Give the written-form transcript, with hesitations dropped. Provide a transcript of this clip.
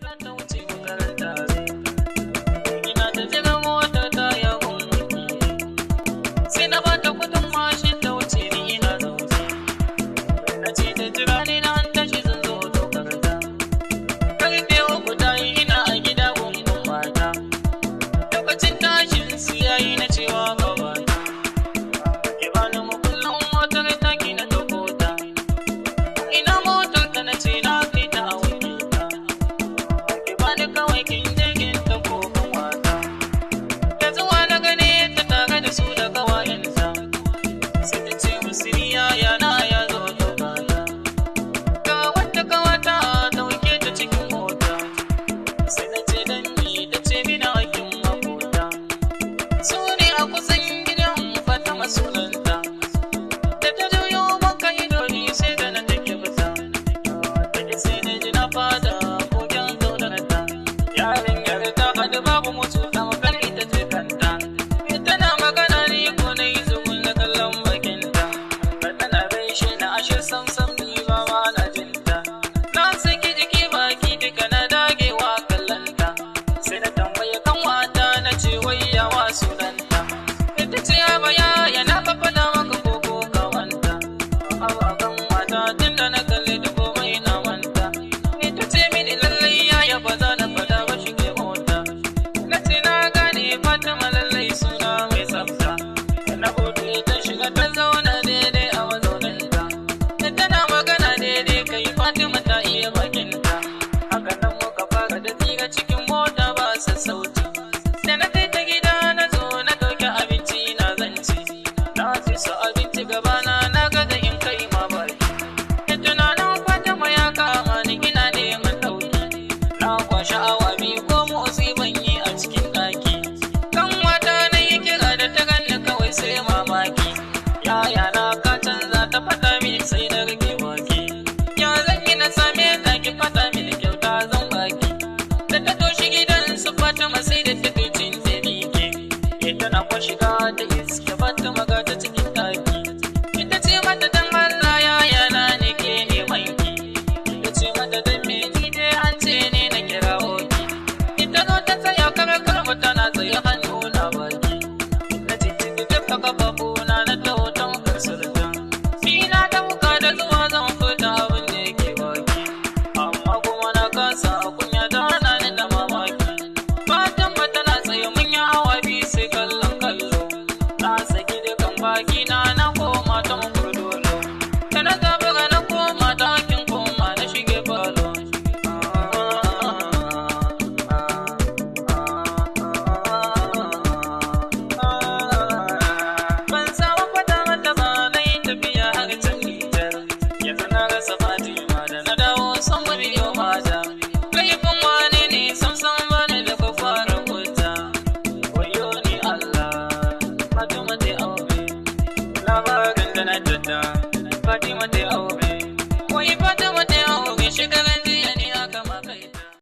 za ta wuce makaranta. Ina ta jira motar ta ya wanki. Sai na ba ta kudin mashin ta wuce ni ina zaune. Na ce ta jira ni na an tashi zan zo daukar ta. 3:00 ta yi ina a gida gungun mata. Lokacin tashin su yayi na cewa gabata. Ki bani makullin motar taki na dauko ta. Ina motar ka na ce na kai ta a wanke ta. Ki bani kawai kin je kin dauko kan wata. Da zuwa na gane ta tare da su da kawayenta. Sai ta ce musu ni yaya na ya zo dauka ta. Ga wata kawata dauke ta cikin mota. Sai na ce dan ni ta ce mini hakkin makota. Su ne a kusan gidan Fatima sunanta. Da ta juyo maka ido ni sai da na take fita. Take sai na ji na fada koken kaunarta. Yarinyar ta haɗu babu mutu tamkar ita ce kanta. Tana magana ni ko na yi zugun na kallon bakinta. Tana gaishe na ashe sam sam ni ba ma na jinta. Na saki jiki baki duka na dagewa kallonta. Sai na tambaye kanwata na ce wai yawa sunanta. Ita ce baya yana faɗa maka koko kawanta. A'a kanwata tunda na kalle da komai na manta. Ita ce mini lallai yaya ba za na faɗa ba shige mota. Na ce na gane Fatima lallai suna mai tsafta. Na buɗe ta shiga ta zauna daidai a mazauninta. Da tana magana daidai kai Fatima ta iya bakinta. Haka nan muka fara da tsira cikin mota ba sassauci. Da na kai ta gida na zo na ɗauki abinci na zance. Na ci su abinci gabana na gaza in kai ma baki. Da tunanin Fatima ya kama ni ina neman ɗauki. Na kwashi awa